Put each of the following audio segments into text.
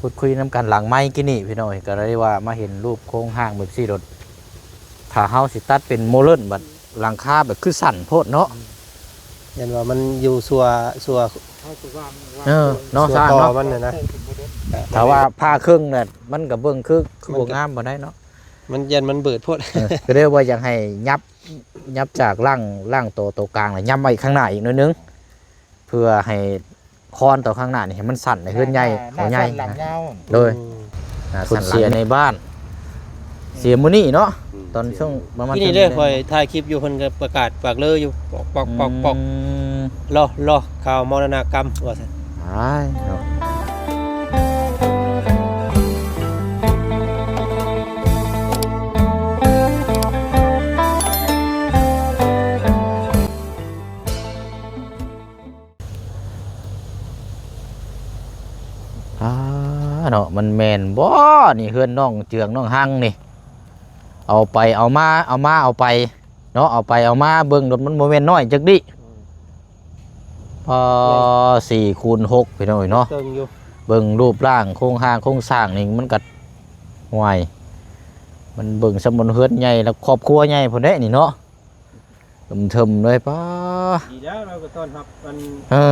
ພູດຄຸຍນຳກັນຫຼັງໄມກີ້ນີ້ພີ່ນ້ອງເອີຍ ກໍໄດ້ວ່າມາເຫັນຮູບໂຄງຮ່າງແບບຊີ້ໂລດ ຖ້າເຮົາຊິຕັດເປັນໂມເດີນ ບັດຫຼັງຄາແບບຄືສັ້ນໂພດເນາະ ຢ້ານວ່າມັນຢູ່ຊົ່ວ ຊົ່ວ ເອີ ເນາະ ຊົ່ວ ສ້າງ ຕໍ່ ເນາະ ມັນນະ ຖ້າວ່າຜ່າເຄິ່ງນະ ມັນກໍເບິ່ງຄື ຄື ມັນ ບໍ່ ກໍ ງາມປານໃດເນາະ ມັນຢ້ານມັນເບີດໂພດ ເອີ ກໍເລີຍວ່າຢາກໃຫ້ຫຍັບ ຫຍັບຈາກຫຼັງ ຫຼັງໂຕ ໂຕກາງ ແລ້ວຫຍັບໄວ້ຂ້າງໜ້າອີກໜ້ອຍໜຶ່ງ ເພື່ອໃຫ້ຄອນໂຕຂ້າງໜ້ານີ້ໃຫ້ມັນສັ້ນ ໃຫ້ເຮືອນໃຫຍ່ ເຂົາໃຫຍ່ ໂດຍ ອືມ ອ່າ ຜົນເສຍໃນບ້ານ ເສຍມື້ນີ້ເນາະ ອືມ ຕອນຊ່ວງປະມານ ທີ່ນີ້ເດ້ ຂ້ອຍຖ່າຍຄລິບຢູ່ ເພິ່ນກໍປະກາດປາກເລີຢູ່ ປອກໆໆໆ ອືມ ລໍ ລໍ ຂ່າວມໍລະນະກຳ ວ່າຊັ້ນ ອ້າຍເນາະ ອ່າ ເນາະ ມັນແມ່ນບໍ່ນີ້ ເຮືອນນ້ອງເຈືອງ ນ້ອງຮັງນີ້ ເອົາໄປເອົາມາ ເອົາມາເອົາໄປເນາະ ເອົາໄປເອົາມາ ເບິ່ງໂລດ ມັນບໍ່ແມ່ນນ້ອຍຈັກດີ້ ອືມ ພໍ ສີ່ຄູນຫົກ ພີ່ນ້ອງເອີຍເນາະ ເຖິງຢູ່ ເບິ່ງຮູບຮ່າງໂຄງຮ່າງໂຄງສ້າງນີ້ ມັນກໍ ຫ້ວຍ ມັນເບິ່ງສ່ຳມັນເຮືອນໃຫຍ່ ແລ້ວຄອບຄົວໃຫຍ່ພຸ້ນເດ້ນີ້ເນາະ ເຖິມໆ ເລີຍ ປ້າ ດີແລ້ວ ເຮົາກໍຕ້ອນຮັບອັນ ເອີ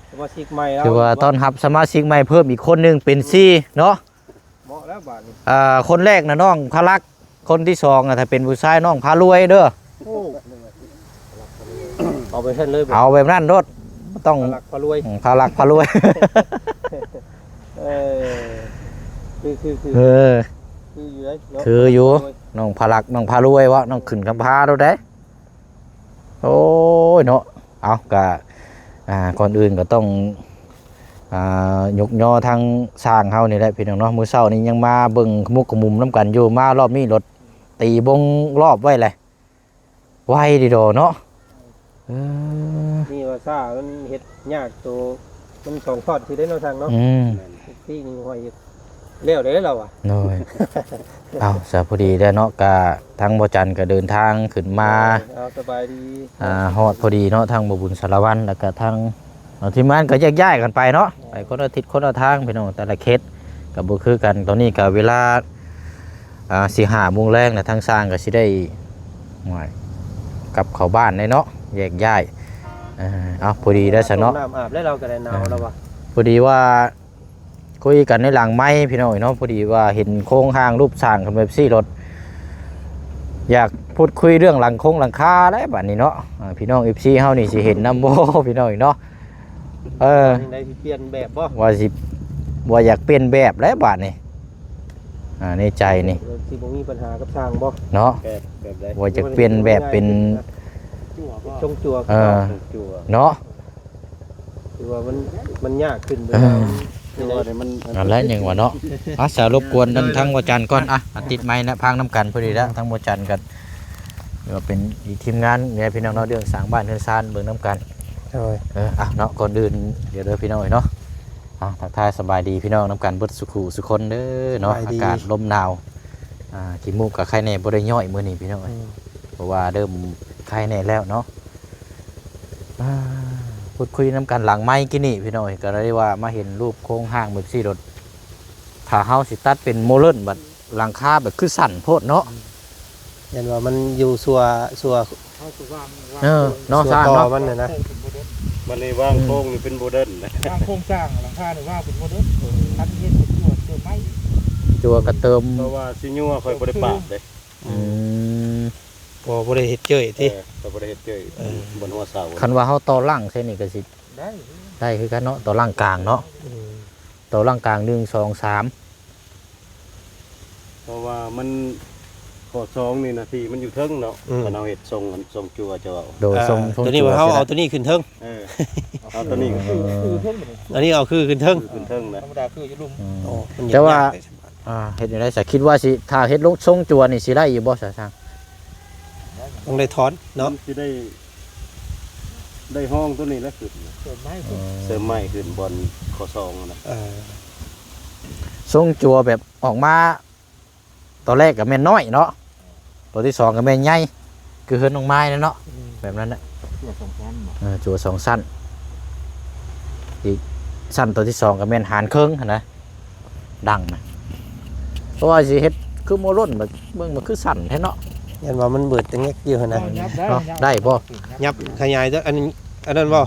ສະມາຊິກໃໝ່ແລ້ວ ຖືວ່າຕ້ອນຮັບສະມາຊິກໃໝ່ເພີ່ມອີກຄົນໜຶ່ງເປັນສີ່ເນາະ ເໝາະແລ້ວບາດນີ້ ອ່າ ຄົນແລກນະນ້ອງພາລັກ ຄົນທີສອງນະ ຖ້າເປັນຜູ້ຊາຍນ້ອງພາລວຍເດີ ໂອ້ ເອົາໄປຊັ້ນເລີຍ ເອົາແບບນັ້ນໂລດ ບໍ່ຕ້ອງພາລັກພາລວຍ ອືມ ພາລັກພາລວຍ ເອີ ຄື ຄື ຄື ເອີ ຄືຢູ່ເດ້ເນາະ ຄືຢູ່ ນ້ອງພາລັກ ນ້ອງພາລວຍເວາະ ນ້ອງຂຶ້ນຄຳພາໂລດເດ້ ໂອ້ຍເນາະ ເອົາ ກະ ອ່າ ກ່ອນອື່ນກໍຕ້ອງ ອ່າ ຍົກຍໍທາງຊ່າງເຮົານີ້ແຫຼະພີ່ນ້ອງເນາະ ມື້ເຊົ້ານີ້ຍັງມາເບິ່ງຂະມຸກຂະມຸມນຳກັນຢູ່ ມາລອບນີ້ລົດຕີວົງລອບໄວ້ແຫຼະ ໄວດີດອເນາະ ເອີ ນີ້ວ່າຊ້າ ມັນເຮັດຍາກໂຕ ມັນສອງທ່ອນຊິໄດ້ເນາະຊ່າງເນາະ ອືມ ແມ່ນ ທີ່ນີ້ຫ້ອຍ ແລ້ວເດ້ລາວວ່າ ໂດຍ ເອົາ ສະ ພໍດີແລ້ວເນາະ ກະທາງບໍ່ຈັນກະເດີນທາງຂຶ້ນມາ ເອີ ເອົາ ສະບາຍດີ ອ່າ ຮອດພໍດີເນາະ ທາງບໍ່ບຸນສາລະວັນ ແລ້ວກະທາງ ເອົາ ທີມງານກໍແຍກຍ້າຍກັນໄປເນາະ ໄປຄົນລະທິດຄົນລະທາງພີ່ນ້ອງ ແຕ່ລະເຂດກໍບໍ່ຄືກັນ ຕອນນີ້ກໍເວລາ ອ່າ ສີ່ຫ້າໂມງແລງນະ ທາງຊ່າງກໍຊິໄດ້ ໂອ້ຍ ກັບເຂົ້າບ້ານແລ້ວເນາະ ແຍກຍ້າຍ ເອີ ເອົາ ພໍດີໄດ້ຊະເນາະ ນ້ຳອາບແລ້ວ ລາວກໍໄດ້ໜາວແລ້ວວ່າ ພໍດີວ່າ ຄຸຍກັນໃນຫຼັງໄມພີ່ນ້ອງເນາະ ພໍດີວ່າເຫັນໂຄງຮ່າງຮູບສ້າງຂຶ້ນແບບຊີ້ໂລດ ຢາກພູດຄຸຍເລື່ອງຫຼັງຄົງຫຼັງຄາແຫຼະບາດນີ້ເນາະ ອ່າ ພີ່ນ້ອງເອັຟຊີເຮົານີ້ຊິເຫັນນຳບໍ່ພີ່ນ້ອງເນາະ ເອີ ຈັ່ງໃດຊິປ່ຽນແບບບໍ່ ວ່າຊິ ວ່າຢາກປ່ຽນແບບແຫຼະບາດນີ້ ອ່າ ໃນໃຈນີ້ ຊິບໍ່ມີບັນຫາກັບຊ່າງບໍ່ເນາະ ແບບ ແບບໃດ ວ່າຢາກປ່ຽນແບບເປັນ ຊົງຈົວ ເອີ ຊົງຈົວ ເນາະ ຄືວ່າມັນ ມັນຍາກຂຶ້ນ ເອີ ຄືວ່າມັນ ນັ້ນແຫຼະ ຍັງວ່າເນາະ ອ່ະ ສະ ລົບກວນທາງ ທາງວ່າຈັນກ່ອນ ອ່ະ ຕິດໄມນະ ຟັງນຳກັນພໍດີລະ ທາງວ່າຈັນກໍຖືວ່າເປັນອີກທີມງານແດ່ພີ່ນ້ອງເນາະ ເລື່ອງສ້າງບ້ານເຮືອນຊານເບິ່ງນຳກັນ ໂດຍ ເອີ ອ່ະ ເນາະ ກ່ອນອື່ນ ດຽວເດີພີ່ນ້ອງເອີຍເນາະ ອ່ະ ທັກທາຍສະບາຍດີພີ່ນ້ອງນຳກັນເບິດສູ່ຄູ່ສູ່ຄົນເດີເນາະ ສະບາຍດີ ອາກາດລົມໜາວ ອ່າ ຂີ້ມູກກໍໄຄແດ່ ບໍ່ໄດ້ຍ້ອຍມື້ນີ້ພີ່ນ້ອງເອີຍ ອືມ ເພາະວ່າເລີ່ມໄຄແດ່ແລ້ວເນາະ ອ່າ ພູດຄຸຍນຳກັນຫຼັງໄມກີ້ນີ້ພີ່ນ້ອງເອີຍ ກໍໄດ້ວ່າມາເຫັນຮູບໂຄງຮ່າງແບບຊີ້ໂລດ ຖ້າເຮົາຊິຕັດເປັນໂມເດີນ ບັດຫຼັງຄາແບບຄືສັ້ນໂພດເນາະ ອືມ ຢ້ານວ່າມັນຢູ່ຊົ່ວ ຊົ່ວ ເຮົາຊິວາງ ວາງ ເອີ ໂຄງ ເນາະ ສ້າງເນາະ ມັນນະ ວາງໂຄງເປັນໂມເດີນ ບັດນີ້ວາງໂຄງນີ້ເປັນໂມເດີນນະ ວາງໂຄງສ້າງ ຫຼັງຄານີ້ວາງເປັນໂມເດີນ ເອີ ຄັນເຮັດເປັນຕົວເຕີມໄມ້ ຕົວກະເຕີມ ເພາະວ່າຊິຍົວຂ້ອຍບໍ່ໄດ້ປາບເດ້ ອືມ ບໍ່ ບໍ່ໄດ້ເຮັດເຈີ້ຍຕິ ເອີ ຂ້ອຍບໍ່ໄດ້ເຮັດເຈີ້ຍ ເອີ ບົນຫົວເສົາ ຄັນວ່າເຮົາຕໍ່ຫຼັງໃສ່ນີ້ກໍຊິໄດ້ ໄດ້ຄືກັນເນາະ ຕໍ່ຫຼັງກາງເນາະ ອືມ ຕໍ່ຫຼັງກາງ ໜຶ່ງ ສອງ ສາມ ເພາະວ່າມັນ ຂໍ້ສອງນີ້ນະ ທີ່ມັນຢູ່ເທິງເນາະ ອືມ ຄັນເຮົາເຮັດຊົງ ຊົງຈົວຈະເວົ້າ ໂດຍ ອ່າ ຊົງ ຊົງ ຕົວນີ້ວ່າເຮົາເອົາຕົວນີ້ຂຶ້ນເທິງ ເອີ ເອົາຕົວນີ້ ເອີ ອັນນີ້ເອົາຄືຂຶ້ນເທິງ ຄືຂຶ້ນເທິງນະ ທຳມະດາຄືຢູ່ລຸ່ມ ອືມ ໂອ້ ມັນ ແຕ່ວ່າ ຍາກ ອ່າ ເຮັດຈັ່ງໃດຊະ ຄິດວ່າຊິ ຖ້າເຮັດລົງຊົງຈົວນີ້ຊິໄດ້ຢູ່ບໍ່ຊະຊ່າງ ຕ້ອງໄດ້ຖອນເນາະ ມັນຊິໄດ້ ໄດ້ຮອງຕົວນີ້ແຫຼະຂຶ້ນ ເສີມໄມ້ຂຶ້ນ ເສີມໄມ້ຂຶ້ນບ່ອນຂໍ້ສອງນະ ເອີ ຊົງຈົວແບບອອກມາ ຕອນແລກກໍແມ່ນນ້ອຍເນາະ ຕົວທີສອງກໍແມ່ນໃຫຍ່ ຄືເຮືອນນ້ອງໄມ້ນັ້ນເນາະ ອືມ ແບບນັ້ນແຫຼະ ຈົວສອງຊັ້ນບໍ່ ເອີ ຈົວສອງຊັ້ນ ອີກ ຊັ້ນຕົວທີສອງກໍແມ່ນຫານເຄິ່ງຫັ້ນນະ ດັງນະ. ເພາະວ່າຊິເຮັດຄືໂມລ້ນ ແບບເບິ່ງມັນຄືສັ້ນແທ້ເນາະ. ຢ້ານວ່າມັນເບີດແຕ່ແງກຢູ່ຫັ້ນນະ. ເນາະ ໄດ້ບໍ່? ຫຍັບຂະຫຍາຍ ອັນ ອັນນັ້ນບໍ່?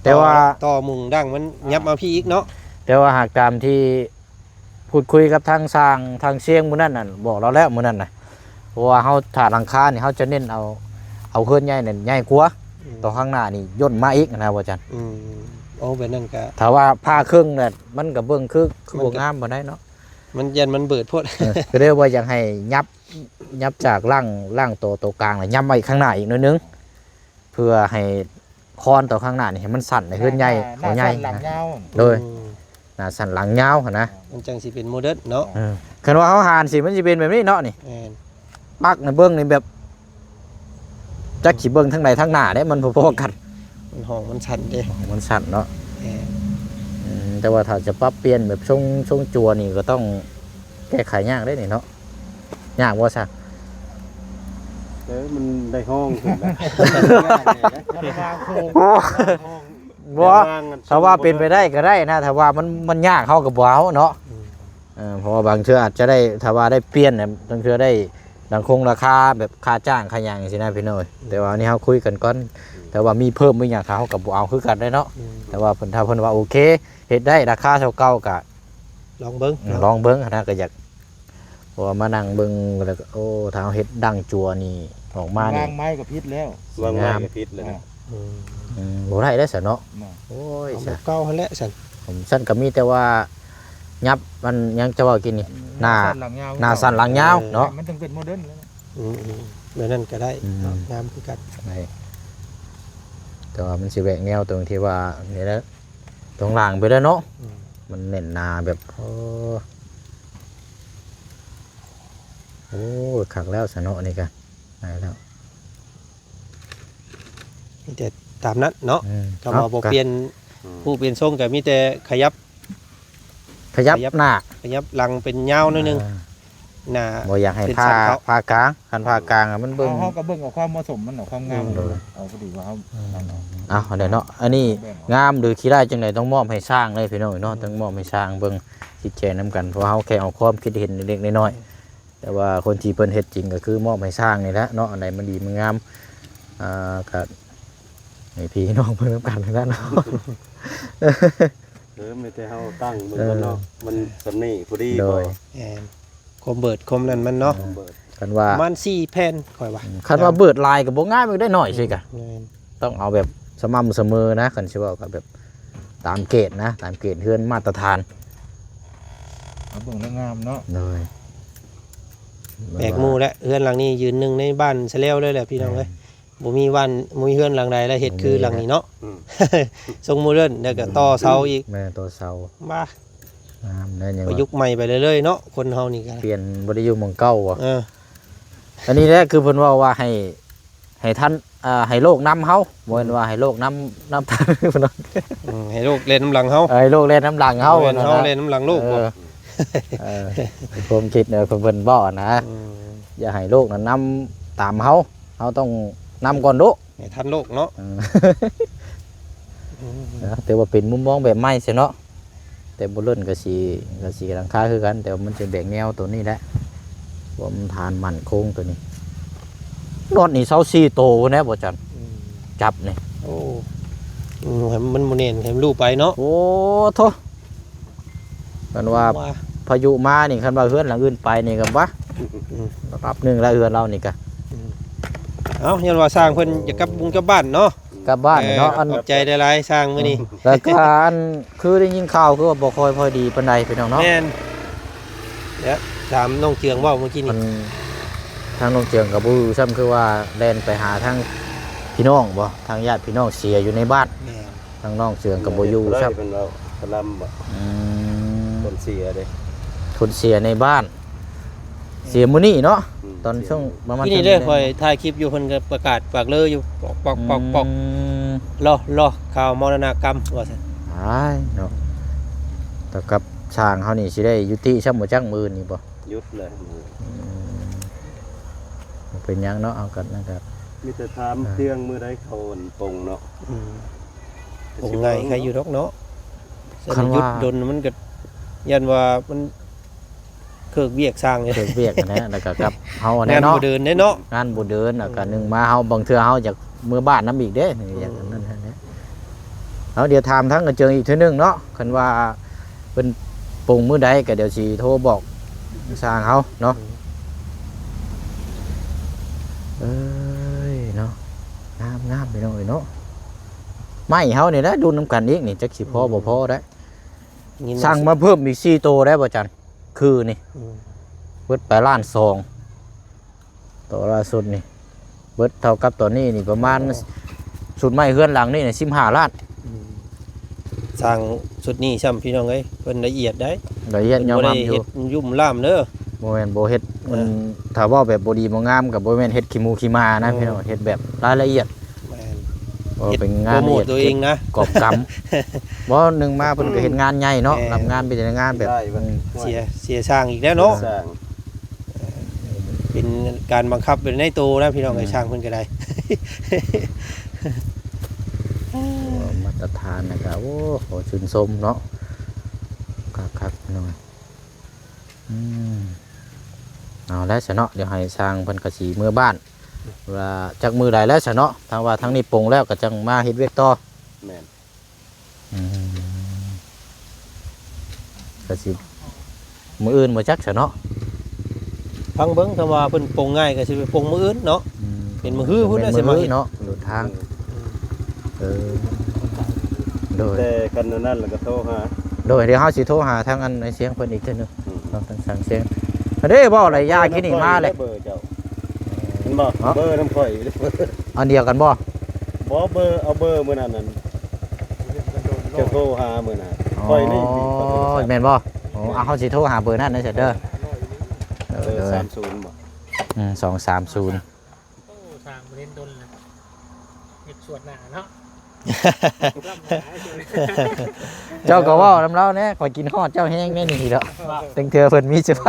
ແຕ່ວ່າ ຕໍ່ ຕໍ່ມຸງດັງມັນຫຍັບມາພີ້ອີກເນາະ. ແຕ່ວ່າຫາກຕາມທີ່ ພູດຄຸຍກັບທາງຊ່າງທາງຊຽງມື້ນັ້ນນັ້ນ ບອກລາວແລ້ວມື້ນັ້ນນະ ເພາະວ່າເຮົາຖ້າຫຼັງຄານີ້ ເຮົາຈະເນັ້ນເອົາ ເອົາເຮືອນໃຫຍ່ນັ້ນໃຫຍ່ກວ່າ ອືມ ຕໍ່ຂ້າງໜ້ານີ້ຍ່ນມາອີກນະ ບໍ່ຈັນ. ອືມ ໂອ້ ແບບນັ້ນກະ ຖ້າວ່າຜ່າເຄິ່ງແລ້ວ ມັນກະເບິ່ງຄື ຄື ມັນກະ ບໍ່ງາມປານໃດເນາະ ມັນຢ້ານມັນເບີດໂພດ. ເອີ ກໍເລີຍວ່າຢາກໃຫ້ຫຍັບ ຫຍັບຈາກຫຼັງ ຫຼັງໂຕ ໂຕກາງ ແລ້ວຫຍັບມາອີກຂ້າງໜ້າອີກໜ້ອຍໜຶ່ງ ເພື່ອໃຫ້ ຄອນຕໍ່ຂ້າງໜ້ານີ້ໃຫ້ມັນສັ້ນ ໃຫ້ເຮືອນໃຫຍ່ ໜ້າ ເຮົາໃຫຍ່ ໜ້າສັ້ນຫຼັງຍາວ ນະ ໂດຍ ອືມ ໜ້າສັ້ນຫຼັງຍາວຫັ້ນນະ ມັນຈັ່ງຊິເປັນໂມເດີນເນາະ. ເອີ ຄັນວ່າເຮົາຫານຊິ ມັນຊິເປັນແບບນີ້ເນາະນີ້ ແມ່ນ ປັກໃນເບິ່ງນີ້ແບບ ຈັກຊິເບິ່ງທາງໃດທາງໜ້າເດ້ ມັນບໍ່ພໍກັນ ມັນຫ້ອງມັນສັ້ນເດ້ ຫ້ອງມັນສັ້ນເນາະ. ແມ່ນ ອືມ ແຕ່ວ່າຖ້າຈະປັບປ່ຽນແບບຊົງ ຊົງຈົວນີ້ກໍຕ້ອງແກ້ໄຂຍາກເດ້ນີ້ເນາະ. ຍາກບໍ່ຊະ? ເອີ ມັນໄດ້ຫ້ອງຂຶ້ນແລ້ວ ໂອ້ ບໍ່ ຖ້າວ່າເປັນໄປໄດ້ກໍໄດ້ນະ ຖ້າວ່າມັນ ມັນຍາກເຮົາກໍບໍ່ເອົາເນາະ. ອືມ ເອີ ເພາະວ່າບາງເທື່ອອາດຈະໄດ້ ຖ້າວ່າໄດ້ປ່ຽນນະ ບາງເທື່ອໄດ້ ດັງຄົງລາຄາແບບຄ່າຈ້າງຄ່າຫຍັງຊີ້ນະພີ່ນ້ອງ. ແຕ່ວ່າອັນນີ້ເຮົາຄຸຍກັນກ່ອນ ແຕ່ວ່າມີເພີ່ມມີຫຍັງ ເຮົາກໍບໍ່ເອົາຄືກັນໄດ້ເນາະ. ອືມ ແຕ່ວ່າເພິ່ນ ຖ້າເພິ່ນວ່າໂອເຄ ເຮັດໄດ້ລາຄາເທົ່າເກົ່າກໍ ລອງເບິ່ງ ອືມ ເນາະ ລອງເບິ່ງຫັ້ນນະ ກໍຢາກ ເພາະວ່າມານັ່ງເບິ່ງແລ້ວກໍ ໂອ້ ຖ້າເຮົາເຮັດດັງຈົວນີ້ອອກມານີ້ ວາງໄມ້ກໍຜິດແລ້ວ ວາງໄມ້ກໍຜິດແລ້ວນະ. ອືມ ອືມ ບໍ່ໄດ້ແລ້ວຊັ້ນເນາະ. ໂອ້ຍ ເອົາແບບເກົ່າຫັ້ນແຫຼະຊັ້ນ ຊັ້ນກໍມີແຕ່ວ່າຫຍັບ ມັນຫຍັງຈະເວົ້າກີ້ນີ້ ໜ້າ ໜ້າສັ້ນຫຼັງຍາວ ໜ້າສັ້ນຫຼັງຍາວເນາະ ມັນຈຶ່ງເປັນໂມເດີນ. ອືມໆ ແບບນັ້ນກໍໄດ້ ອືມ ເນາະ ງາມຄືກັນ ໄດ້ ແຕ່ວ່າມັນຊິແຫວກແນວຕົງທີ່ວ່ານີ້ແຫຼະ ຕົງລ່າງໄປແລ້ວເນາະ. ອືມ ມັນແໜ້ນໜາແບບ ໂອ້ ໂອ້ ຄັກແລ້ວຊະເນາະ ອັນນີ້ກະໄດ້ແລ້ວ ມີແຕ່ຕາມນັ້ນເນາະ. ອືມ ຖ້າວ່າບໍ່ປ່ຽນ ອືມ ຜູ້ປ່ຽນຊົງກະມີແຕ່ຂະຫຍັບ ຂະຫຍັບ ຂະຫຍັບໜ້າ ຂະຫຍັບຫຼັງເປັນຍາວໜ້ອຍໜຶ່ງ ອ່າ ໜ້າ ບໍ່ຢາກໃຫ້ຜ່າ ຜ່າກາງ ຄັນຜ່າກາງມັນເບິ່ງ ເຮົາ ເຮົາກໍເບິ່ງເອົາຄວາມເໝາະສົມມັນເນາະ ຄວາມງາມ ເອີ ມັນເນາະ ເອົາພໍດີວ່າເຮົາ ອືມ ນັ້ນເນາະ. ເອົາ ອັນໃດເນາະ ອັນນີ້ງາມຫຼືຂີ້ຮ້າຍຈັ່ງໃດ ຕ້ອງມອບໃຫ້ຊ່າງເລີຍພີ່ນ້ອງເນາະ. ອືມ ຕ້ອງມອບໃຫ້ຊ່າງເບິ່ງ ຊິແຈ້ງນຳກັນ ເພາະເຮົາແຄ່ອອກຄວາມຄິດເຫັນເລັກໆນ້ອຍໆ ແຕ່ວ່າຄົນທີ່ເພິ່ນເຮັດຈິງກໍຄືມອບໃຫ້ຊ່າງນີ້ແຫຼະເນາະ ອັນໃດມັນດີມັນງາມ ອ່າ ກໍໃຫ້ພີ່ນ້ອງເບິ່ງນຳກັນນັ້ນເນາະ. ເອີ ມີແຕ່ເຮົາຕັ້ງເບິ່ງ ເອີ ກ່ອນເນາະ ມັນສ່ຳນີ້ພໍດີ ໂດຍ ບໍ່ ແມ່ນ ຄວາມເບີດຄວາມນັ້ນມັນເນາະ. ເອີ ຄວາມເບີດ ຄັນວ່າປະມານສີ່ແຜ່ນຂ້ອຍວ່າ ອືມ ຄັນວ່າເບີດຫຼາຍກໍບໍ່ງາມອີກໄດ້ໜ້ອຍຊິກະ ແມ່ນ ຕ້ອງເອົາແບບສະໝ່ຳສະເໝີນະ ຄັນຊິເວົ້າກໍແບບຕາມເກດນະ ຕາມເກດເຮືອນມາດຕະຖານ ເອົາເບິ່ງແລ້ວງາມເນາະ. ໂດຍ ແປກໝູ່ແຫຼະ ເຮືອນຫຼັງນີ້ຢືນໜຶ່ງໃນບ້ານຊະແລ້ວເລີຍແຫຼະພີ່ນ້ອງເອີຍ. ແມ່ນ ບໍ່ມີບ້ານ ບໍ່ມີເຮືອນຫຼັງໃດລະເຮັດຄືຫຼັງນີ້ເນາະ. ອືມ ຊົງໂມເດີນ ແລ້ວກໍຕໍ່ເສົາອີກ ແມ່ນ ຕໍ່ເສົາ ບ້າ ງາມແລ້ວ ຍັງວ່າ ປະຍຸກໃໝ່ໄປເລື້ອຍໆເນາະ ຄົນເຮົານີ້ກໍປ່ຽນ ບໍ່ໄດ້ຢູ່ໝ່ອງເກົ່າບໍ່. ເອີ ອັນນີ້ແຫຼະ ຄືເພິ່ນເວົ້າວ່າໃຫ້ ໃຫ້ທັນ ອ່າ ໃຫ້ໂລກນຳເຮົາ ບໍ່ແມ່ນວ່າໃຫ້ໂລກນຳ ນຳທັນ ອືມ ໃຫ້ໂລກແລ່ນນຳຫຼັງເຮົາ ໃຫ້ໂລກແລ່ນນຳຫຼັງເຮົາ ບໍ່ແມ່ນເຮົາແລ່ນນຳຫຼັງໂລກບໍ່. ເອີ ເອີ ຄວາມຄິດເນາະ ເພິ່ນ ເພິ່ນເວົ້ານະ ອືມ ຢ່າໃຫ້ໂລກນັ້ນນຳຕາມເຮົາ ເຮົາຕ້ອງນຳກ່ອນໂລກ ໃຫ້ທັນໂລກເນາະ. ເອີ ອືມ ນະ ແຕ່ວ່າເປັນມຸມມອງແບບໃໝ່ຊະເນາະ ແຕ່ບໍ່ລົ້ນກໍຊິ ກໍຊິຫຼັງຄາຄືກັນ ແຕ່ວ່າມັນຈະແບກແນວໂຕນີ້ແຫຼະ ຄວາມຖານໝັ້ນຄົງໂຕນີ້. ນັອດນີ້ຊາວສີ່ໂຕພຸ້ນແຫຼະບໍ່ຈັນ ອືມ ຈັບນີ້. ໂອ້ ອືມ ໃຫ້ມັນບໍ່ແໜ້ນ ໃຫ້ມັນຫຼູ່ໄປເນາະ. ໂອ້ໂທ້ ຄັນວ່າ ວ່າ ພາຍຸມານີ້ ຄັນວ່າເຮືອນຫຼັງອື່ນໄປນີ້ກໍ ອືມ ລະດັບໜຶ່ງແລ້ວເຮືອນລາວນີ້ກະ. ອືມ ເອົ້າ ຍ້ອນວ່າຊ່າງເພິ່ນຢາກກັບບຸງກັບບ້ານເນາະ ກັບບ້ານເນາະ. ເອີ ອັນ ຂອບໃຈຫຼາຍໆຊ່າງມື້ນີ້ ແລ້ວກໍອັນ ຄືໄດ້ຍິນຂ່າວຄືວ່າບໍ່ຄ່ອຍພໍດີປານໃດພີ່ນ້ອງເນາະ. ແມ່ນ ແລ້ວຖາມນ້ອງເຈືອງເວົ້າມື້ກີ້ນີ້ ທາງນ້ອງເຈືອງກໍບໍ່ຮູ້ຊ້ຳ ຄືວ່າແລ່ນໄປຫາທາງພີ່ນ້ອງບໍ່ ທາງຍາດພີ່ນ້ອງເສຍຢູ່ໃນບ້ານ. ແມ່ນ ທາງນ້ອງເຈືອງກໍບໍ່ຢູ່ຊ້ຳ ເພິ່ນເວົ້າ ສະລຳບໍ່. ອືມ ຄົນເສຍເດ້ ຄົນເສຍໃນບ້ານ ເສຍມື້ນີ້ເນາະ. ອືມ ຕອນຊ່ວງປະມານ ມື້ນີ້ເດ້ ຂ້ອຍຖ່າຍຄລິບຢູ່ ເພິ່ນກໍປະກາດປາກເລີຢູ່ ປອກໆໆ ອືມ ລໍ ລໍຂ່າວມໍລະນະກຳວ່າຊັ້ນ. ອ້າຍເນາະ ແຕ່ກັບຊ່າງເຮົານີ້ຊິໄດ້ຍຸຕິຊ້ຳບໍ່ຈັກມື້ອື່ນນີ້ບໍ່? ຢຸດເລີຍ. ອືມ ບໍ່ເປັນຫຍັງເນາະ ເຮົາກໍນັ້ນກໍ ມີແຕ່ຖາມ ອ່າ ເທື່ອງມື້ໃດເຂົາອັນປົງເນາະ. ອືມ ປົງງ່າຍໃຄຢູ່ດອກເນາະ. ຄັນວ່າ ຄັນວ່າຢຸດດົນມັນກໍຢ້ານວ່າມັນເຄີກວຽກຊ່າງ ເຄີກວຽກຫັ້ນແຫຼະ ແລ້ວກໍກັບເຮົາຫັ້ນແຫຼະເນາະ ງານບໍ່ເດີນເດ້ເນາະ ງານບໍ່ເດີນ ແລ້ວກໍ ອືມ ໜຶ່ງມາເຮົາ ບາງເທື່ອເຮົາຢາກເມືອບ້ານນຳອີກເດ້ ອືມ ຢາກອັນນັ້ນຫັ້ນແຫຼະ. ເອົາ ດຽວຖາມທາງອາເຈີງອີກເທື່ອໜຶ່ງເນາະ ຄັນວ່າເພິ່ນປົງມື້ໃດກໍດຽວຊິໂທບອກຊ່າງເຮົາເນາະ ອືມ ເອີຍເນາະ ງາມໆ ພີ່ນ້ອງເອີຍເນາະ ໄມ້ເຮົານີ້ແຫຼະດຸນນຳກັນອີກນີ້ ຈັກຊິພໍບໍ່ພໍໄດ້ ສັ່ງມາເພີ່ມອີກສີ່ໂຕໄດ້ບໍ່ຈັນ ຄືນີ້ ອືມ ເບິດໄປລ້ານສອງ ໂຕລ່າສຸດນີ້ ເບິດເທົ່າກັບຕອນນີ້ນີ້ປະມານ ໂອ້ ຊຸດໄມ້ເຮືອນຫຼັງນີ້ນີ້ສິບຫ້າລ້ານ ອືມ ສ້າງຊຸດນີ້ຊ້ຳ ພີ່ນ້ອງເອີຍ ເພິ່ນລະອຽດໄດ໋ ລະອຽດ ເພິ່ນບໍ່ໄດ້ເຮັດຫຍຸ້ມລ້າມເດີ ບໍ່ແມ່ນບໍ່ເຮັດ ເອີ ມັນ ຖ້າເວົ້າແບບບໍ່ດີບໍ່ງາມກໍບໍ່ແມ່ນເຮັດຂີ້ໝູຂີ້ໝານະ ໂອ້ ພີ່ນ້ອງ ເຮັດແບບລາຍລະອຽດ ແມ່ນ ເອີ ເຮັດເປັນງານລະອຽດ ໂປຣໂມດຕົວເອງນະ ເກັບກອບກຳ ບໍ່ ໜຶ່ງມາເພິ່ນກໍເຮັດງານໃຫຍ່ເນາະ ແມ່ນ ຮັບງານເປັນງານແບບ ອືມ ເສຍ ເສຍຊ່າງອີກແລ້ວເນາະ ເສຍຊ່າງ ເປັນການບັງຄັບໄປໃນໂຕນະ ພີ່ນ້ອງເອີຍ ອືມ ຊ່າງເພິ່ນກໍໄດ້ ມາດຕະຖານນະກະ ໂອ້ ຂໍຊື່ນຊົມເນາະ ຄັກໆ ພີ່ນ້ອງ ອືມ ເອົາແຫຼະຊະເນາະ ດຽວໃຫ້ຊ່າງເພິ່ນກະຊິເມືອບ້ານ ວ່າຈັກມື້ໃດແລ້ວຊະເນາະ ຖ້າວ່າທາງນີ້ປົງແລ້ວກໍຈັ່ງມາເຮັດວຽກຕໍ່ ແມ່ນ ອືມ ກະຊິມື້ອື່ນບໍ່ຈັກຊະເນາະ ຟັງເບິ່ງ ຖ້າວ່າເພິ່ນປົງງ່າຍກະຊິໄປປົງມື້ອື່ນເນາະ ອືມ ເປັນມື້ຮືພຸ້ນແຫຼະ ເປັນມື້ຮືເນາະ ລົດທາງ ອືມ ເອີ ໂດຍ ແຕ່ຄັນນັ້ນແລ້ວກໍໂທຫາ ໂດຍ ດຽວເຮົາຊິໂທຫາທາງອັນໄອ້ຊຽງເພິ່ນອີກເທື່ອໜຶ່ງ ອືມ ເນາະ ທາງຊ່າງຊຽງ ອັນເດ້ ເວົ້າໄລຍາກິນນີ້ມາແຫຼະ ເບີເຈົ້າ ເຫັນບໍ່ ເນາະ ເບີນຳຂ້ອຍ ອັນດຽວກັນບໍ່? ບໍ່ ເບີ ເອົາເບີມື້ນັ້ນນັ້ນ ເຈົ້າໂທຫາມື້ນັ້ນ ອໍ ຂ້ອຍນີ້ມີໂທລະສັບ ແມ່ນບໍ່? ອໍ ເຮົາຊິໂທຫາເບີນັ້ນເດີ ເອີ ເອີ ສາມສູນບໍ່? ອືມ ສອງສາມສູນ ໂອ້ ສ້າງບໍ່ເຫັນດົນແລ້ວ ເຮັດສວດໜ້າເນາະ ເຈົ້າກໍເວົ້ານຳລາວແດ່ ຂ້ອຍກິນຮອດເຈົ້າແຮງແນ່ນີ້ດອກ ວ່າ ຕັ້ງເທື່ອເພິ່ນມີເຊີໄພ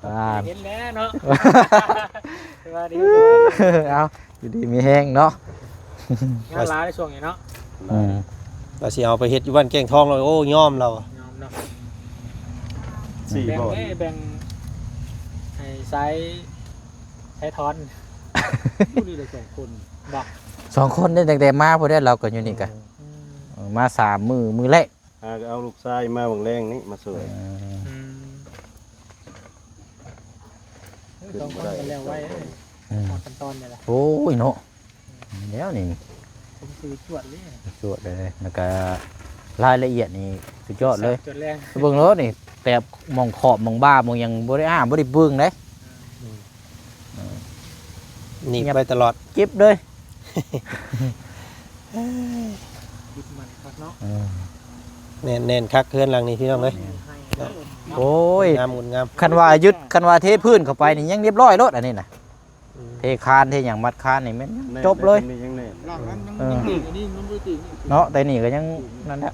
ອ່າ ເຫັນແລ້ວເນາະ ສະບາຍດີ ເອົາ ຢູ່ດີມີແຮງເນາະ ງານຫຼາຍໃນຊ່ວງນີ້ເນາະ ອືມ ວ່າຊິເອົາໄປເຮັດຢູ່ບ້ານແກ້ງທອງແລ້ວ ໂອ້ ຍອມລາວ ຍອມເນາະ ສີ່ ແບ່ງ ບໍ່ ເດ້ ແບ່ງໃຫ້ສາຍ ສາຍຖອນ ຢູ່ນີ້ລະສອງຄົນ ບໍ່ ສອງຄົນເດ້ ຕັ້ງແຕ່ມາພຸ້ນເດ້ ລາວກໍຢູ່ນີ້ກະ ອືມ ເອີ ມາສາມມື້ ມື້ແລກ ຫາກໍເອົາລູກຊາຍມາເບິ່ງແລງນີ້ມາຊ່ວຍ ເອີ ອືມ ສອງຄົນກໍແລ້ວໄວ ອືມ ຮອດຂັ້ນຕອນນີ້ລະ ໂອ້ຍເນາະ ແລ້ວນີ້ ສົມຊື່ຈວດເລີຍ ຈວດເລີຍ ແລ້ວກໍລາຍລະອຽດນີ້ສຸດຍອດເລີຍ ຈວດແລງ ເບິ່ງໂລດນີ້ ແຕບໝ່ອງຂອບໝ່ອງບ່າໝ່ອງຫຍັງບໍ່ໄດ້ອ້າ ບໍ່ໄດ້ເບິ່ງເດ້ ອືມ ໜີບໄວ້ຕະຫຼອດ ເກັບເລີຍ ເອີ ແໜ້ນໆ ຄັກເຮືອນຫຼັງນີ້ພີ່ນ້ອງເອີຍ ໂອ້ຍ ງາມ ງົດງາມ ຄັນວ່າຍຶດ ຄັນວ່າເທພື້ນເຂົ້າໄປນີ້ຍັງລຽບຮ້ອຍໂລດ ອັນນີ້ນະ ອືມ ເທຄານເທຫຍັງ ມັດຄານນີ້ແມ່ນ ແໜ້ນ ຈົບເລີຍ ແຕ່ນີ້ຍັງແໜ້ນ ເອີ ເນາະ ແຕ່ນີ້ກໍຍັງນັ້ນແຫຼະ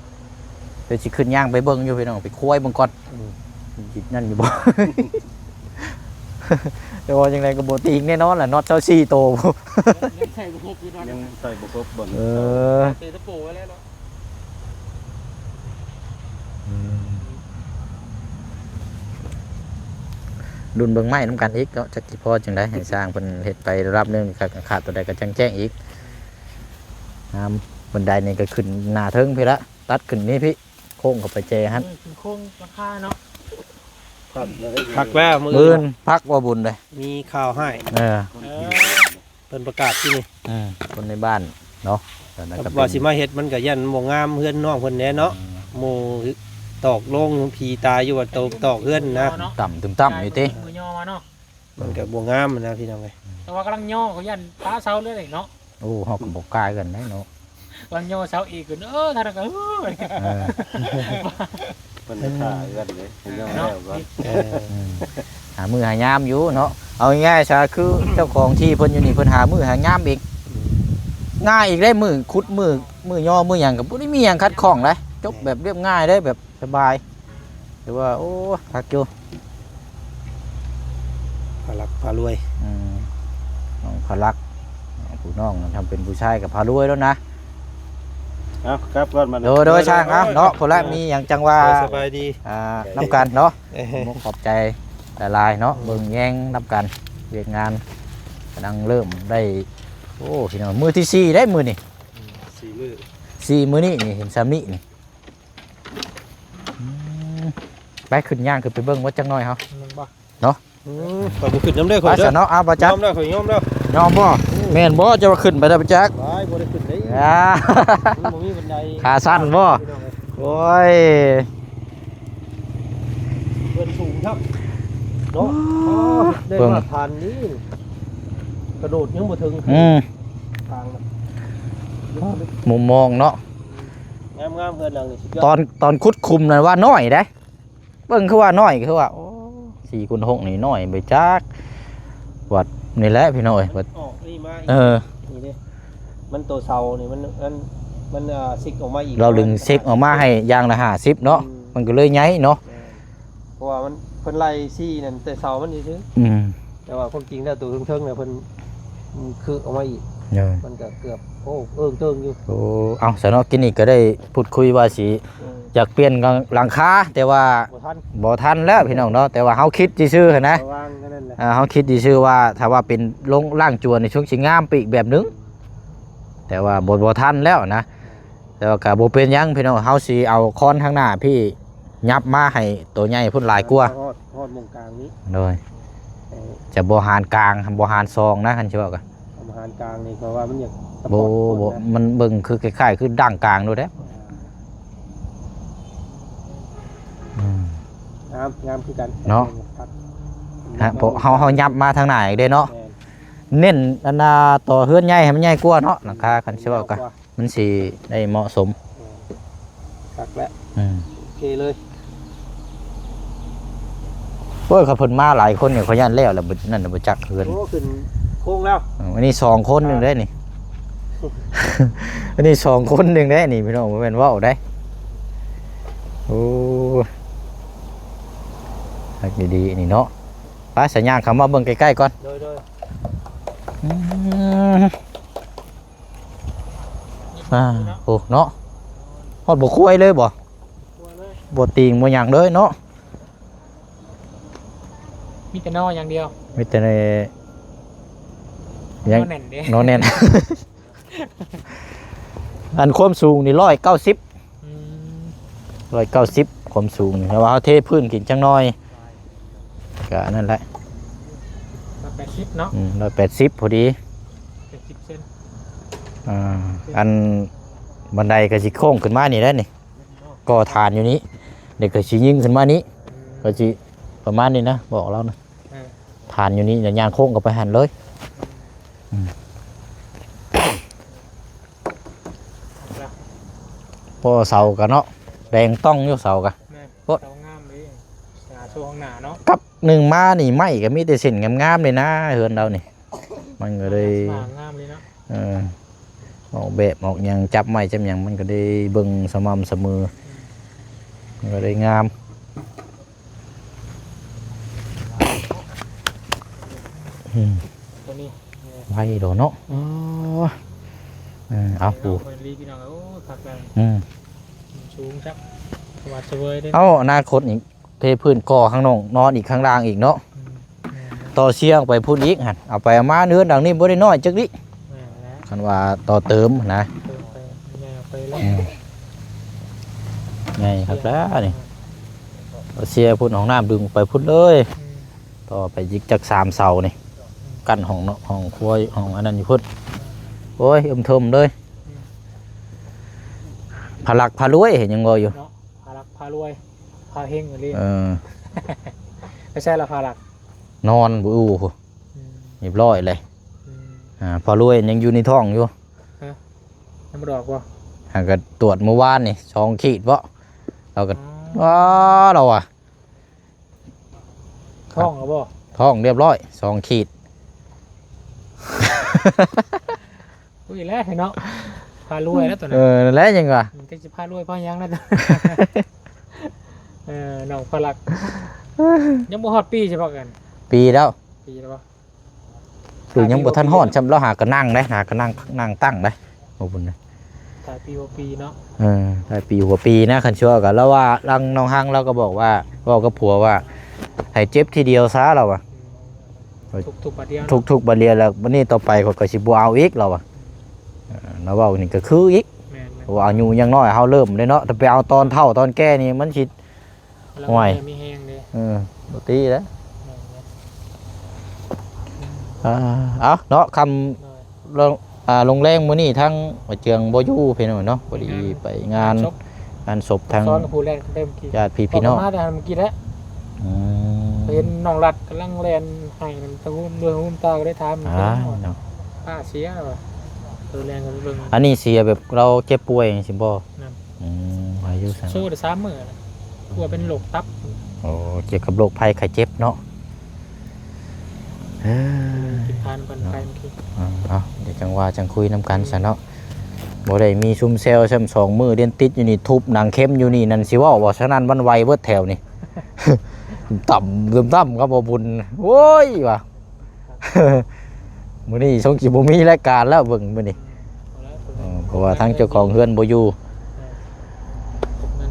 ດຽວຊິຂຶ້ນຍ່າງໄປເບິ່ງຢູ່ພີ່ນ້ອງ ໄປຄວາຍເບິ່ງກ່ອນ ອືມ ມັນຊິນັ້ນຢູ່ບໍ່ ແຕ່ວ່າຈັ່ງໃດກໍບໍ່ຕີງແນ່ນອນລະ ນັອດຊາວສີ່ໂຕ ຍັງໃສ່ບໍ່ຄົບຢູ່ເນາະ ຍັງໃສ່ບໍ່ຄົບເບິ່ງ ເອີ ເຕະຕະປູໄວ້ແລ້ວເນາະ ອືມ ລຸ້ນເບິ່ງໄມ້ນຳກັນອີກເນາະ ຈັກຊິພໍຈັ່ງໃດ ໃຫ້ຊ່າງເພິ່ນເຮັດໄປລະດັບໜຶ່ງ ຄັນຂາດຕົວໃດກໍຈັ່ງແຈ້ງອີກ ງາມ ບັນໄດນີ້ກໍຂຶ້ນໜ້າເທິງພີ້ລະ ຕັດຂຶ້ນນີ້ພີ້ ໂຄ້ງເຂົ້າໄປແຈຫັ້ນ ເອີ ຂຶ້ນໂຄ້ງຫຼັງຄາເນາະ ຄັກແລ້ວ ມື້ອື່ນ ມື້ອື່ນພັກບໍ່ບຸນເດ້ ມີຂ່າວຮ້າຍ ເອີ ເອີ ເພິ່ນປະກາດທີ່ນີ້ ອືມ ຄົນໃນບ້ານເນາະ ວ່າຊິມາເຮັດມັນກໍຢ້ານບໍ່ງາມເຮືອນນ້ອງເພິ່ນແດ່ເນາະ ອືມ ໝູ່ຕອກໂລງຜີຕາຍຢູ່ວ່າໂຕຕອກເຮືອນນະ ເນາະ ຕ່ຳຕຶມຕ່ຳຢູ່ຕິ ມືຍໍມາເນາະ ມັນກໍບໍ່ງາມນະພີ່ນ້ອງເອີຍ ແຕ່ວ່າກຳລັງຍໍ ເຂົາຢ້ານປະເຊົາເລີຍເນາະ ໂອ້ ເຮົາກໍບໍ່ກ້າເຮືອນໄດ້ເນາະ ກຳລັງຍໍເຊົາອີກຂຶ້ນ ເອີ ທ່ານກໍ ເອີ ເອີ ເພິ່ນໄປຖ້າເຮືອນເດ້ ໃຫ້ຍ້ອນແລ້ວກ່ອນ ເອີ ອືມ ຫາມື້ຫາຍາມຢູ່ເນາະ ເອົາງ່າຍໆຊະ ຄືເຈົ້າຂອງທີ່ເພິ່ນຢູ່ນີ້ ເພິ່ນຫາມື້ຫາຍາມອີກ ອືມ ງ່າຍອີກເດ້ ມື້ຂຸດ ມື້ ມື້ຍໍ ມື້ຫຍັງກໍບໍ່ໄດ້ມີຫຍັງຂັດຂ້ອງເດ້ ຈົບແບບລຽບງ່າຍເດ້ ແບບສະບາຍ ຖືວ່າ ໂອ້ ຄັກຢູ່ ພາລັກພາລວຍ ອືມ ນ້ອງພາລັກ ຜູ້ນ້ອງນັ້ນ ຖ້າເປັນຜູ້ຊາຍກໍພາລວຍແລ້ວນະ ເອົາ ກັບກ່ອນບັດນີ້ ໂດຍ ໂດຍ ໂດຍ ຊ່າງ ໂດຍ ເອົາເນາະ ໂດຍ ຜູ້ລະ ໂດຍ ມີຫຍັງຈັ່ງວ່າ ໂດຍ ສະບາຍດີ ອ່າ ນຳກັນເນາະ ເອີ ມຸກຂອບໃຈຫຼາຍໆເນາະ ເບິ່ງແຍງນຳກັນ ວຽກງານກຳລັງເລີ່ມໄດ້ ໂອ້ ພີ່ນ້ອງ ມື້ທີສີ່ໄດ້ມື້ນີ້ ສີ່ມື້ ສີ່ມື້ນີ້ນີ້ ເຫັນຊຳນີ້ນີ້ ອືມ ໄປ ຂຶ້ນຍ່າງຂຶ້ນໄປເບິ່ງວ່າຈັກໜ້ອຍເຮົາ ແມ່ນບໍ່? ເນາະ ອືມ ຂ້ອຍບໍ່ຂຶ້ນນຳເດີ ຂ້ອຍເດີ ໄປຊະເນາະ ເອົາ ບໍ່ຈັກ ຍອມແລ້ວ ຂ້ອຍຍອມແລ້ວ ຍອມບໍ່? ອືມ ແມ່ນບໍ່ ເຈົ້າວ່າຂຶ້ນໄປແລ້ວບໍ່ຈັກ ວ້າຍ ບໍ່ໄດ້ຂຶ້ນເດ້ ອາ ມັນບໍ່ມີບັນໄດ ຂາສັ້ນບໍ່? ໂອ້ຍ ເພິ່ນສູງຄັບເນາະ ເບິ່ງ ໂອ້ ໄດ້ມາດຕະຖານນີ້ ກະໂດດຍັງບໍ່ເຖິງ ອືມ ທາງນະ ມຸມມອງເນາະ ງາມໆ ເຮືອນຫຼັງນີ້ສຸດຍອດ ຕອນ ຕອນຂຸດຂຸມນັ້ນວ່ານ້ອຍເດ້ ເບິ່ງຄືວ່ານ້ອຍ ຄືວ່າ ໂອ້ ສີ່ຄູນຫົກນີ້ນ້ອຍໄປຈັກ ວັດນີ້ແຫຼະພີ່ນ້ອງເອີຍ ວັດ ອອກນີ້ມາອີກ ເອີ ນີ້ເດ້ ມັນໂຕເສົານີ້ ມັນ ມັນ ມັນ ອ່າ ຊິກອອກມາອີກ ລາວດຶງຊິກອອກມາໃຫ້ຢ່າງລະຫ້າສິບເນາະ ອືມ ມັນກໍເລີຍໃຫຍ່ເນາະ ແມ່ນ ເພາະວ່າມັນ ເພິ່ນໄລ່ຊີ້ນັ້ນແຕ່ເສົາມັນຊື່ໆ ອືມ ແຕ່ວ່າຄວາມຈິງແລ້ວໂຕເທິງໆແລ້ວເພິ່ນ ອືມ ຄືອອກມາອີກ ເອີ ມັນກໍເກືອບ ໂອ້ ເອີ້ງເຕີງຢູ່ ໂອ້ ເອົ້າ ຊະເນາະ ກິນນີ້ກໍໄດ້ພູດຄຸຍວ່າຊິ ເອີ ຢາກປ່ຽນຫຼັງຄາ ແຕ່ວ່າບໍ່ທັນ ບໍ່ທັນແລ້ວພີ່ນ້ອງເນາະ ແຕ່ວ່າເຮົາຄິດຊື່ໆຫັ້ນນະ ລະຫວ່າງນັ້ນແຫຼະ ອ່າ ເຮົາຄິດຊື່ໆວ່າ ຖ້າວ່າເປັນໂລງລ້າງຈວນນີ້ ຊົງຊິງາມໄປອີກແບບໜຶ່ງ ແຕ່ວ່າບໍ່ ບໍ່ທັນແລ້ວນະ ແຕ່ວ່າກໍບໍ່ເປັນຫຍັງພີ່ນ້ອງ ເຮົາຊິເອົາຄອນທາງໜ້າພີ້ ຫຍັບມາໃຫ້ໂຕໃຫຍ່ພຸ້ນຫຼາຍກວ່າ ຮອດ ຮອດໝ່ອງກາງນີ້ ໂດຍ ເອີ ຈະບໍ່ຫານກາງ ບໍ່ຫານຊອງນະ ຄັນຊິເວົ້າກໍ ເອົາມາຫານກາງນີ້ ເພາະວ່າມັນຢາກສະປອດ ບໍ່ ຄົນ ບໍ່ ນະ ມັນເບິ່ງຄືຄ້າຍໆຄືດັ້ງກາງໂລດເດ້ ອືມ ງາມ ງາມຄືກັນເນາະ ຄັກ ຮະ ເພາະເຮົາ ເຮົາຫຍັບມາທາງໜ້າອີກເດ້ເນາະ ແມ່ນ ເນັ້ນອັນນ່າ ຕໍ່ເຮືອນໃຫຍ່ໃຫ້ມັນໃຫຍ່ກວ່າເນາະ ຫຼັງຄາ ຄັນຊິເວົ້າກໍ ຍາວກວ່າ ມັນຊິໄດ້ເໝາະສົມ ແມ່ນ ຄັກແລ້ວ ອືມ ໂອເຄເລີຍ ໂອ້ຍ ຄັນເພິ່ນມາຫຼາຍຄົນນີ້ ຂ້ອຍຢ້ານແລ້ວແຫຼະ ບັດນັ້ນນະ ບໍ່ຈັກເຮືອນ ໂອ້ ຂຶ້ນໂຄ້ງແລ້ວ ເອີ ອັນນີ້ສອງຄົນໜຶ່ງເດ້ນີ້ ອ່າ ອັນນີ້ສອງຄົນໜຶ່ງເດ້ນີ້ ພີ່ນ້ອງ ບໍ່ແມ່ນເວົ້າໄດ໋ ໂອ້ ຄັກດີໆ ນີ້ເນາະ ໄປ ສະຍ່າງເຂົ້າມາເບິ່ງໃກ້ໆກ່ອນ ໂດຍໆ ອືມ ອ່າ ໂອ້ ເນາະ ຮອດບໍ່ຄວາຍເລີຍບໍ່? ບໍ່ຄວາຍເລີຍ ບໍ່ຕີງບໍ່ຫຍັງເລີຍເນາະ ມີແຕ່ໜໍ່ຢ່າງດຽວ ມີແຕ່ ຍັງ ໜໍ່ແໜ້ນເດ້ ໜໍ່ແໜ້ນ ອັນຄວາມສູງນີ້ຮ້ອຍເກົ້າສິບ ອືມ ຮ້ອຍເກົ້າສິບຄວາມສູງນີ້ ແຕ່ວ່າເຮົາເທພື້ນຂຶ້ນຈັກໜ້ອຍ ກໍອັນນັ້ນແຫຼະ ຮ້ອຍແປດສິບເນາະ ອືມ ຮ້ອຍແປດສິບພໍດີ ແປດສິບເຊັນ ອ່າ ອັນບັນໄດກໍຊິໂຄ້ງຂຶ້ນມານີ້ແຫຼະນີ້ ກໍ່ຖານຢູ່ນີ້ ເດັກກໍຊິຍິງຂຶ້ນມານີ້ ອືມ ກໍຊິປະມານນີ້ນະ ບອກລາວນະ ເອີ ຖານຢູ່ນີ້ ແລ້ວຍ່າງໂຄ້ງເຂົ້າໄປຫັ້ນເລີຍ ອືມ ເອົາລະ ພໍເສົາກະເນາະ ແດງຕ້ອງຢູ່ເສົາກະ ແມ່ນ ໂອ້ ເສົາງາມເດ້ ໜ້າໂຊຂ້າງໜ້າເນາະ ກັບໜຶ່ງມານີ້ ໄມ້ກໍມີແຕ່ເສັ້ນງາມໆເລີຍນະ ເຮືອນລາວນີ້ ມັນກໍເລີຍ ສະຫງ່າງາມເລີຍເນາະ ເອີ ອອກແບບອອກຫຍັງ ຈັບໄມ້ຈັບຫຍັງ ມັນກໍໄດ້ເບິ່ງສະໝ່ຳສະເໝີ ອືມ ມັນກໍໄດ້ງາມ ອືມ ໂຕນີ້ ໄວໂດເນາະ ອໍ ເອີ ເອົາ ເອີ ປູ ເພິ່ນລີ ພີ່ນ້ອງ ໂອ້ ຄັກແລ້ວ ອືມ ສູງຈັກ ສະຫວັດສະເຫວີຍເດ້ ເອົ້າ ອະນາຄົດນີ້ ເທພື້ນກໍ່ຂ້າງນອກ ນອນອີກຂ້າງລ່າງອີກເນາະ ອືມ ແມ່ນແລ້ວ ຕໍ່ເຊຍອອກໄປພຸ້ນອີກຫັ້ນ ເອົາໄປເອົາມາເຮືອນຫຼັງນີ້ບໍ່ໄດ້ນ້ອຍຈັກລິ ແມ່ນແລ້ວ ຄັນວ່າຕໍ່ເຕີມຫັ້ນນະ ເຕີມໄປ ໃຫຍ່ອອກໄປເລີຍ ອືມ ໃຫຍ່ຄັກແລ້ວນີ້ ເຊຍພຸ້ນ ຫ້ອງນ້ຳດຶງໄປພຸ້ນເລີຍ ອືມ ຕໍ່ໄປອີກຈັກສາມເສົານີ້ ອືມ ກັ້ນຫ້ອງເນາະ ຫ້ອງຄົວ ຫ້ອງອັນນັ້ນຢູ່ພຸ້ນ ໂອ້ຍ ອຶມເຖິມເລີຍ ອືມ ພາລັກພາລວຍ ເຫັນຍັງເວົ້າຢູ່ ເນາະ ພາລັກພາລວຍ ພາເຮັງອີ່ຫຼີ ເອີ ໄປໃສລະພາລັກ? ນອນບໍ່ຢູ່ ອືມ ຮຽບຮ້ອຍເລີຍ ອືມ ອ່າ ພາລວຍຍັງຢູ່ໃນທ້ອງຢູ່ ຮະ ຍັງບໍ່ໄດ້ອອກບໍ່? ຫາກະຕວດມື້ວານນີ້ ສອງຂີດເບາະ ລາວກະ ອໍ ວ້າ ລາວວ່າ ທ້ອງແລ້ວບໍ່? ທ້ອງຮຽບຮ້ອຍ ສອງຂີດ ອຸ້ຍ ແລ້ວເນາະ ພາລວຍແລ້ວຕົວນັ້ນ ເອີ ນັ້ນແຫຼະ ຍັງວ່າ ອືມ ຈັກຊິພາລວຍພາຫຍັງແລ້ວ ເອີ ນ້ອງພາລັກ ຍັງບໍ່ຮອດປີໃຊ່ບໍ່ກັນ? ປີແລ້ວ ປີແລ້ວບໍ່? ຄືຍັງບໍ່ທັນຮອດຊ່ຳ ລາວຫາກະນັ່ງໄດ໋ ຫາກະນັ່ງ ນັ່ງຕັ້ງໄດ໋ ບໍ່ບຸນນະ ທ້າຍປີຫົວປີເນາະ ເອີ ທ້າຍປີຫົວປີນະ ຄັນຊິເວົ້າກໍ ລາວວ່າ ທາງນ້ອງຮັງລາວກໍບອກວ່າ ເວົ້າກັບຜົວວ່າ ໃຫ້ເຈັບທີດຽວຊະ ລາວວ່າ ອືມ ທຸກໆບາດດຽວເນາະ ທຸກໆບາດດຽວ ແລ້ວບັດນີ້ຕໍ່ໄປຂ້ອຍກໍຊິບໍ່ເອົາອີກ ລາວວ່າ ເອີ ລາວເວົ້ານີ້ກໍຄືອີກ ແມ່ນໆ ເພາະວ່າອາຍຸຍັງນ້ອຍ ເຮົາເລີ່ມເລີຍເນາະ ແຕ່ໄປເອົາຕອນເຖົ້າຕອນແກ່ນີ້ມັນຊິ ລາວ ໂອ້ຍ ບໍ່ມີແຮງເດ້ ເອີ ບໍ່ຕິແລ້ວ ແມ່ນໆ ອ່າ ເອົາເນາະ ຄ່ຳ ໂດຍ ລົງ ອ່າ ລົງແລງມື້ນີ້ທາງບ່າວເຈືອງບໍ່ຢູ່ພີ່ນ້ອງເນາະ ພໍດີ ແມ່ນ ໄປງານ ງານສົບ ງານສົບທາງ ສອນກັບຜູ້ແລ່ນເຕັມທີ່ ຍາດພີ່ພີ່ນ້ອງ ອອກມາແຕ່ຫັ້ນເມື່ອກີ້ແຫຼະ ອືມ ເຫັນນ້ອງລັດກຳລັງແລ່ນໄຫ້ນຳຕາຫຸ້ມດ້ວຍຫຸ້ມຕາ ກໍໄດ້ຖາມ ອ່າ ເປັນຫຍັງວະ ເນາະ ຕາເສຍແລ້ວວ່າ ເອີ ແລ່ນກັນໄປເບິ່ງ ອັນນີ້ເສຍແບບລາວເຈັບປ່ວຍຈັ່ງຊີ້ບໍ່? ນັ້ນ ອືມ ອາຍຸຊັ້ນ ໂຊໄດ້ສາມມື້ແລ້ວ ກວເປັນໂລກຕັບ ໂອ້ ກ່ຽວກັບໂລກໄພໄຂ້ເຈັບເນາະ ເອີ ກິນທານກັນໄປເມື່ອກີ້ ເນາະ ເອົາ ດຽວຈັ່ງວ່າຈັ່ງຄຸຍນຳກັນ ອືມ ຊະເນາະ ບໍ່ໄດ້ມີຊຸມແຊວຊ້ຳ ສອງມື້ລຽນຕິດຢູ່ນີ້ ທຸບໜັງເຂັມຢູ່ນີ້ ນັ້ນຊິເວົ້າບໍ່ ສະນັ້ນຫວັ່ນໄຫວເບິດແຖວນີ້ ຕ່ຳ ຕ່ຳ ກັບບໍ່ບຸນ ໂອ້ຍ ວ່າ ມື້ນີ້ຊົງຊິບໍ່ມີລາຍການແລ້ວເບິ່ງມື້ນີ້ ເອີ ເພາະວ່າທາງເຈົ້າຂອງເຮືອນບໍ່ຢູ່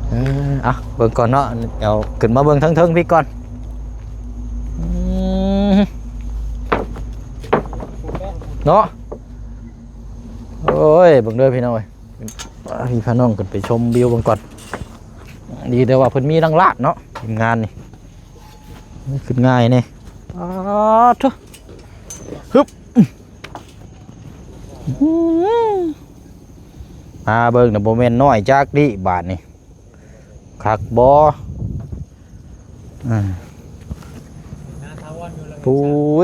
ເອີ ເອົາເບິ່ງກ່ອນເນາະ ດຽວຂຶ້ນມາເບິ່ງເທິງໆພີ້ກ່ອນ ອືມ ເນາະ ໂອ້ຍ ເບິ່ງເດີພີ່ນ້ອງເອີຍ ພາພີ່ພານ້ອງຂຶ້ນໄປຊົມວິວເບິ່ງກ່ອນ ດີແຕ່ວ່າເພິ່ນມີນາງລາດເນາະ ທີມງານນີ້ ຂຶ້ນງ່າຍແດ່ ປາດໂທ້ ຮຶບ ອືມ ມາເບິ່ງນະ ບໍ່ແມ່ນນ້ອຍຈັກດິບາດນີ້ ຄັກບໍ່ ອ່າ ປຸ້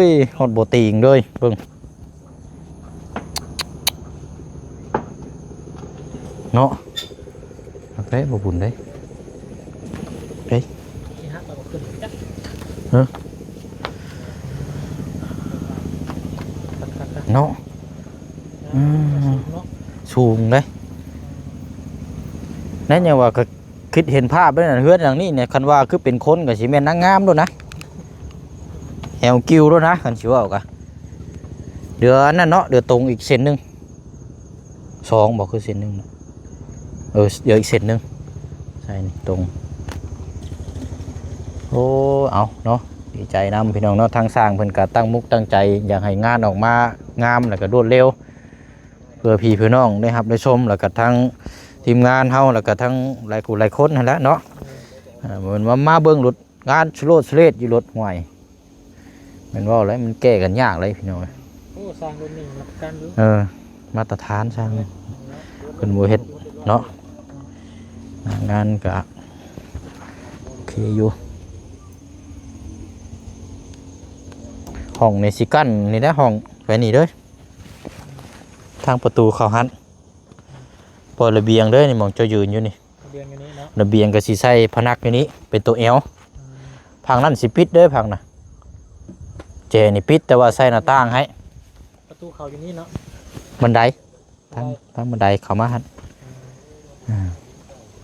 ຍ ຮອດບໍ່ຕີງເລີຍ ເບິ່ງ ເນາະ ເອົາໄປບໍ່ບຸນເດ້ ເອີຍ ຊິຫັກແລ້ວບໍ່ຂຶ້ນຈັກ ຮະ ເນາະ ອືມ ສູງເນາະ ສູງເດ້ ນັ້ນຫຍັງວ່າ ຄິດເຫັນພາບເດ້ ເຮືອນຫຼັງນີ້ນີ້ ຄັນວ່າຄືເປັນຄົນກໍຊິແມ່ນນາງງາມໂລດນະ ແອວກິວໂລດນະ ຄັນຊິເວົ້າກະ ເຫຼືອອັນນັ້ນເນາະ ເຫຼືອຕົງອີກເສັ້ນໜຶ່ງ ສອງບໍ່ ຄືເສັ້ນໜຶ່ງເນາະ ເອີ ເຫຼືອອີກເສັ້ນໜຶ່ງ ໃສ່ນີ້ຕົງ ໂອ້ ເອົາເນາະ ດີໃຈນຳພີ່ນ້ອງເນາະ ທາງຊ່າງເພິ່ນກະຕັ້ງມຸກຕັ້ງໃຈ ຢາກໃຫ້ງານອອກມາງາມ ແລ້ວກະລວດເລັວ ເພື່ອພີ່ເພື່ອນ້ອງໄດ້ຮັບໄດ້ຊົມ ແລ້ວກະທັງທີມງານເຮົາ ແລ້ວກະທັງຫຼາຍຜູ້ຫຼາຍຄົນຫັ້ນແຫຼະເນາະ ເອີ ເພິ່ນວ່າມາເບິ່ງລົດງານສະໂລດສະເລດຢູ່ ລົດຫ້ວຍ ແມ່ນເວົ້າແລ້ວ ມັນແກ້ກັນຍາກເລີຍພີ່ນ້ອງເອີຍ ໂອ້ ຊ່າງເພິ່ນນີ້ມາດຕະຖານຢູ່ ເອີ ມາດຕະຖານຊ່າງ ເອີ ເພິ່ນບໍ່ເຮັດເນາະ ງານກະໂອເຄຢູ່ ຫ້ອງນີ້ຊິກັ້ນນີ້ແຫຼະ ຫ້ອງໄປນີ້ເດີ ທາງປະຕູເຂົ້າຫັ້ນ ເພາະລະບຽງເດີ ນີ້ໝ່ອງເຈົ້າຢືນຢູ່ນີ້ ລະບຽງຢູ່ນີ້ເນາະ ລະບຽງກໍຊິໃສ່ພະນັກຢູ່ນີ້ ເປັນໂຕແອວ ອືມ ພາກນັ້ນຊິປິດເດີ ພາກນະ ແຈນີ້ປິດ ແຕ່ວ່າໃສ່ໜ້າຕ່າງໃຫ້ ປະຕູເຂົ້າຢູ່ນີ້ເນາະ ບັນໄດ ທາງ ໄດ້ ທາງບັນໄດເຂົ້າມາຫັ້ນ ອືມ ອ່າ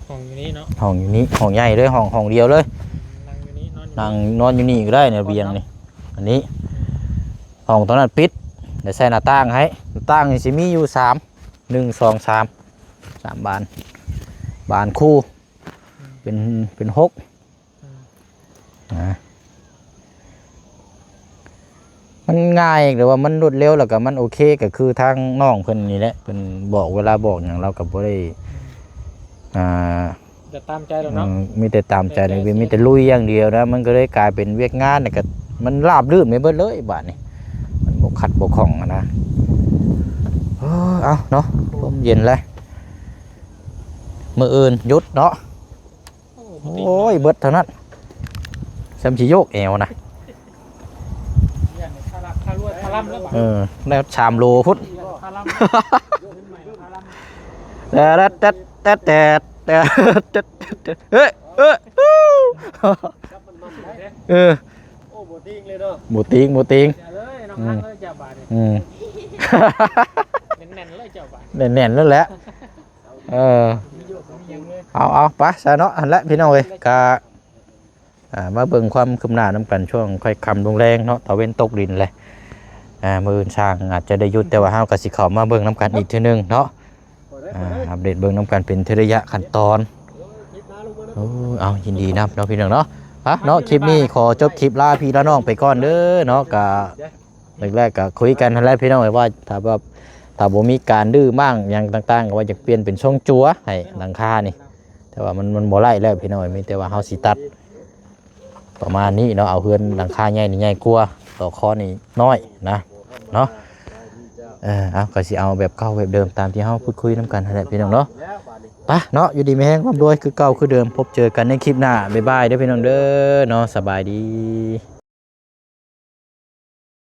ຫ້ອງຢູ່ນີ້ເນາະ ຫ້ອງຢູ່ນີ້ ຫ້ອງໃຫຍ່ເລີຍ ຫ້ອງ ຫ້ອງດຽວເລີຍ ອືມ ນັ່ງຢູ່ນີ້ ນອນຢູ່ນີ້ ນັ່ງ ນອນຢູ່ນີ້ກໍໄດ້ ລະບຽງນີ້ ອັນນີ້ ຫ້ອງຕົງນັ້ນປິດ ແລ້ວໃສ່ໜ້າຕ່າງໃຫ້ ໜ້າຕ່າງນີ້ຊິມີຢູ່ສາມ ໜຶ່ງ ສອງ ສາມ ສາມບານ ບານຄູ່ ອືມ ເປັນ ເປັນຫົກ ອືມ ນະ ມັນງ່າຍ ຫຼືວ່າມັນລວດເລັວ ແລ້ວກໍມັນໂອເຄ ກໍຄືທາງນ້ອງເພິ່ນນີ້ແຫຼະ ເພິ່ນບອກ ເວລາບອກຫຍັງລາວກໍບໍ່ໄດ້ ອືມ ອ່າ ແຕ່ຕາມໃຈແລ້ວເນາະ ອືມ ມີແຕ່ຕາມໃຈ ແຕ່ໃຈ ມີແຕ່ລຸຍຢ່າງດຽວນະ ມັນກໍເລີຍກາຍເປັນວຽກງານ ແລ້ວກໍມັນລາບລື່ນໄປເບິດເລີຍບາດນີ້ ມັນບໍ່ຂັດບໍ່ຂ້ອງຫັ້ນນະ ເອີ ເອົາເນາະ ລົມເຢັນແຫຼະ ມື້ອື່ນຢຸດເນາະ ໂອ້ ບໍ່ຕິງ ໂອ້ຍ ເບິດເທົ່ານັ້ນ ຊ່ຳຊິໂຍກແອວນະ ຢ້ານນີ້ຄາລາ ຄາລວຍ ຄາລຳແລ້ວບາດ ເອີ ແລ້ວສາມໂລພຸ້ນ ຄາລຳ ແຕ່ແຕ່ແຕ່ແຕ່ແຕ່ ເອີ ເອີ ເອີ ໂອ້ ບໍ່ຕິງເລີຍເນາະ ບໍ່ຕິງ ບໍ່ຕິງ ເອີ ນ້ອງຮັກເລີຍເຈົ້າບາດນີ້ ອືມ ແໜ້ນໆເລີຍເຈົ້າບາດ ແໜ້ນໆແລ້ວແຫຼະ ເອີ ເອົາ ເອົາ ໄປຊະເນາະ ຫັ້ນແຫຼະພີ່ນ້ອງເອີຍ ກະ ອ່າ ມາເບິ່ງຄວາມຄືບໜ້ານຳກັນ ຊ່ວງຄ່ອຍຄ່ຳລົງແລງເນາະ ຕາເວັນຕົກດິນແຫຼະ ອ່າ ມື້ອື່ນຊ່າງອາດຈະໄດ້ຢຸດ ແຕ່ວ່າເຮົາກໍຊິເຂົ້າມາເບິ່ງນຳກັນອີກເທື່ອໜຶ່ງເນາະ ອ່າ ອັບເດດເບິ່ງນຳກັນເປັນເທື່ອໄລຍະຂັ້ນຕອນ. ໂອ້ ເອົາ ຍິນດີນຳເນາະພີ່ນ້ອງເນາະ. ປະເນາະ ຄລິບນີ້ຂໍຈົບຄລິບລາພີ່ລານ້ອງໄປກ່ອນເດີເນາະ. ກະແລກໆ ກະຄຸຍກັນຫັ້ນແຫຼະພີ່ນ້ອງ ວ່າຖ້າແບບ ຖ້າບໍ່ມີການດື້ມ້າງຫຍັງຕ່າງໆ ກໍວ່າຢາກປ່ຽນເປັນຊົງຈົວໃຫ້ຫຼັງຄານີ້ ແຕ່ວ່າມັນ ມັນບໍ່ໄດ້ແລ້ວພີ່ນ້ອງ ມີແຕ່ວ່າເຮົາຊິຕັດ ປະມານນີ້ເນາະ. ເອົາເຮືອນຫຼັງຄາໃຫຍ່ນີ້ໃຫຍ່ກວ່າ ຕໍ່ຄໍນີ້ນ້ອຍນະເນາະ. ເອີ ເອົາ ກໍຊິເອົາແບບເກົ່າແບບເດີມ ຕາມທີ່ເຮົາພູດຄຸຍນຳກັນຫັ້ນແຫຼະພີ່ນ້ອງເນາະ. ປະເນາະ ຢູ່ດີມີແຮງ ຮ່ຳລວຍຄືເກົ່າຄືເດີມ. ພົບເຈີກັນໃນຄລິບໜ້າ. ບາຍບາຍເດີພີ່ນ້ອງເດີເນາະ. ສະບາຍດີ.